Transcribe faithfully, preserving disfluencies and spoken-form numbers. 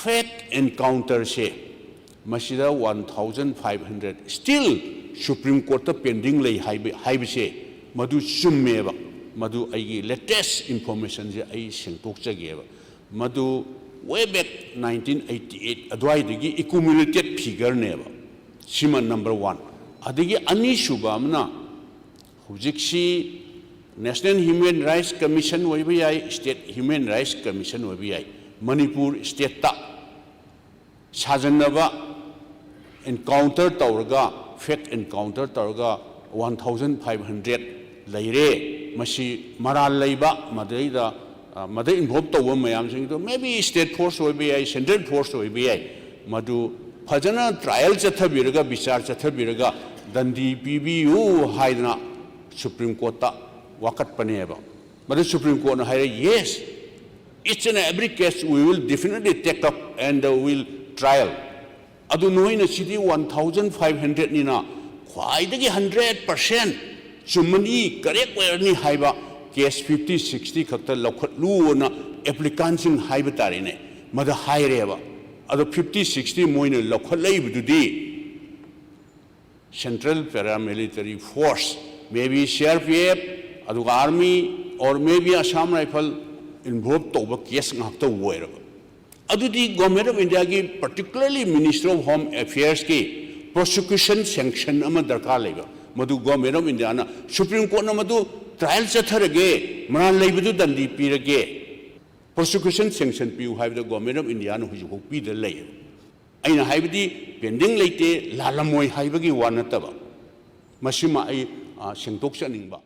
ꯐꯦꯛ ꯑꯦꯟꯀꯥꯎꯟꯇꯔꯁꯦ ꯃꯁꯤꯗ one thousand five hundred still supreme ꯀꯣꯔꯠꯇ ꯄꯦꯟꯗꯤꯡ ꯂꯩ ꯍꯥꯏꯕ, ꯍꯥꯏꯕꯁꯦ ꯃꯗꯨ ꯆꯨꯝꯃꯦꯕ꯫ ꯃꯗꯨ ꯑꯩꯒꯤ ꯂꯦꯇꯦꯁ ꯏꯟꯐꯣꯔꯃꯦꯁꯟꯁꯦ ꯑꯩ ꯁꯦꯡꯗꯣꯛꯆꯒꯦꯕ꯫ ꯃꯗꯨ ꯋꯦ ꯕꯦꯛ ꯅꯥꯏꯟꯇꯤꯟ ꯑꯩꯠꯇꯤ ꯑꯩꯠ ꯑꯗꯨꯋꯥꯏꯗꯒꯤ ꯑꯦꯀꯨꯃꯨꯂꯦꯇꯦꯠ ꯐꯤꯒꯔꯅꯦꯕ꯫ ꯁꯤꯃ ꯅꯝꯕꯔ ꯋꯥꯟ꯫ ꯑꯗꯒꯤ ꯑꯅꯤꯁꯨꯕ ꯑꯃꯅ, ꯍꯧꯖꯤꯛꯁꯤ ꯅꯦꯁꯅꯦꯜ ꯍ꯭ꯌꯨꯃꯦꯟ ꯔꯥꯏꯠꯁ ꯀꯃꯤꯁꯟ ꯑꯣꯏꯕ ꯌꯥꯏ, ꯁ꯭ꯇꯦꯠ ꯍ꯭ꯌꯨꯃꯦꯟ ꯔꯥꯏꯠꯁ ꯀꯃꯤꯁꯟ ꯑꯣꯏꯕ ꯌꯥꯏ, ꯃꯅꯤꯄꯨꯔ ꯁ꯭ꯇꯦꯠꯇ ꯁꯥꯖꯟꯅꯕ ꯑꯦꯟꯀꯥꯎꯟꯇꯔ ꯇꯧꯔꯒ, ꯐꯦꯛ ꯑꯦꯟꯀꯥꯎꯟꯇꯔ ꯇꯧꯔꯒ ꯋꯥꯟ ꯊꯥꯎꯖꯟ ꯐꯥꯏꯚ ꯍꯟꯗ꯭ꯔꯦꯠ ꯂꯩꯔꯦ, ꯃꯁꯤ ꯃꯔꯥꯜ ꯂꯩꯕ, ꯃꯗꯩꯗ, ꯑ, ꯃꯗ ꯏꯟꯚꯣꯜꯕ ꯇꯧꯕ ꯃꯌꯥꯝꯁꯤꯡꯗꯣ maybe state force ꯑꯣꯏꯕ ꯌꯥꯏ, central force ꯑꯣꯏꯕ ꯌꯥꯏ, ꯃꯗꯨ ꯐꯖꯅ ꯇ꯭ꯔꯥꯏꯌꯦꯜ ꯆꯠꯊꯕꯤꯔꯒ, ꯕꯤꯆꯥꯔ ꯆꯠꯊꯕꯤꯔꯒ ꯗꯟꯗꯤ ꯄꯤꯕꯤꯌꯨ ꯍꯥꯏꯗꯅ ꯁꯨꯄ꯭ꯔꯤꯝ ꯀꯣꯔꯠꯇ ꯋꯥꯀꯠꯄꯅꯦꯕ꯫ ꯃꯗꯨ ꯁꯨꯄ꯭ꯔꯤꯝ ꯀꯣꯔꯠꯅ ꯍꯥꯏꯔꯦ, "Yes, each and every case we will definitely take up and will trial." ꯑꯗꯨ ꯅꯣꯏꯅ ꯁꯤꯗꯤ ꯋꯥꯟ ꯊꯥꯎꯖꯟ ꯐꯥꯏꯚ ꯍꯟꯗ꯭ꯔꯦꯠꯅꯤꯅ ꯈ꯭ꯋꯥꯏꯗꯒꯤ ꯍꯟꯗ꯭ꯔꯦꯠ ꯄꯥꯔꯁꯦꯟ ꯆꯨꯝꯃꯅꯤ, ꯀꯔꯦꯛ ꯑꯣꯏꯔꯅꯤ ꯍꯥꯏꯕ ꯀꯦꯁ ꯐꯤꯐꯇꯤ ꯁꯤꯛꯁꯇꯤ ꯈꯛꯇ ꯂꯧꯈꯠꯂꯨꯅ ꯑꯦꯄ꯭ꯂꯤꯀꯥꯟꯁꯤꯡ ꯍꯥꯏꯕ ꯇꯥꯔꯦꯅꯦ, ꯃꯗꯨ ꯍꯥꯏꯔꯦꯕ꯫ ꯑꯗꯣ ꯐꯤꯐꯇꯤ ꯁꯤꯛꯁꯇꯤ ꯃꯣꯏꯅ ꯂꯧꯈꯠꯂꯛꯏꯕꯗꯨꯗꯤ Central Paramilitary Force, maybe C R P F, ꯑꯗꯨꯒ Army, or maybe Assam Rifle involve ꯇꯧꯕ ꯀꯦꯁ ꯉꯥꯛꯇ ꯑꯣꯏꯔꯕ꯫ ꯑꯗꯨꯗꯤ Government of Indiaꯒꯤ, particularly Ministry of Home Affairsꯀꯤ prosecution sanction ꯑꯃ ꯗꯔꯀꯥꯔ ꯂꯩꯕ꯫ ꯃꯗꯨ Government of Indiaꯅ, ꯁꯨꯄ꯭ꯔꯤꯝ ꯀꯣꯔꯠꯅ ꯃꯗꯨ ꯇ꯭ꯔꯥꯏꯌꯦꯜ ꯆꯠꯊꯔꯒꯦ, ꯃꯔꯥꯜ ꯂꯩꯕꯗꯨ ꯗꯟꯗꯤ ꯄꯤꯔꯒꯦ, prosecution sanction ꯄꯤꯌꯨ ꯍꯥꯏꯕꯗ Government of Indiaꯅ ꯍꯧꯖꯤꯛꯐꯥꯎ ꯄꯤꯗ ꯂꯩ꯫ ꯑꯩꯅ ꯍꯥꯏꯕꯗꯤ ꯄꯦꯟꯗꯤꯡ ꯂꯩꯇꯦ, ꯂꯥꯜꯂꯝꯃꯣꯏ ꯍꯥꯏꯕꯒꯤ ꯋꯥ ꯅꯠꯇꯕ꯫ ꯃꯁꯤꯃ ꯑꯩ, ꯑ, ꯁꯦꯡꯗꯣꯛꯆꯅꯤꯡꯕ꯫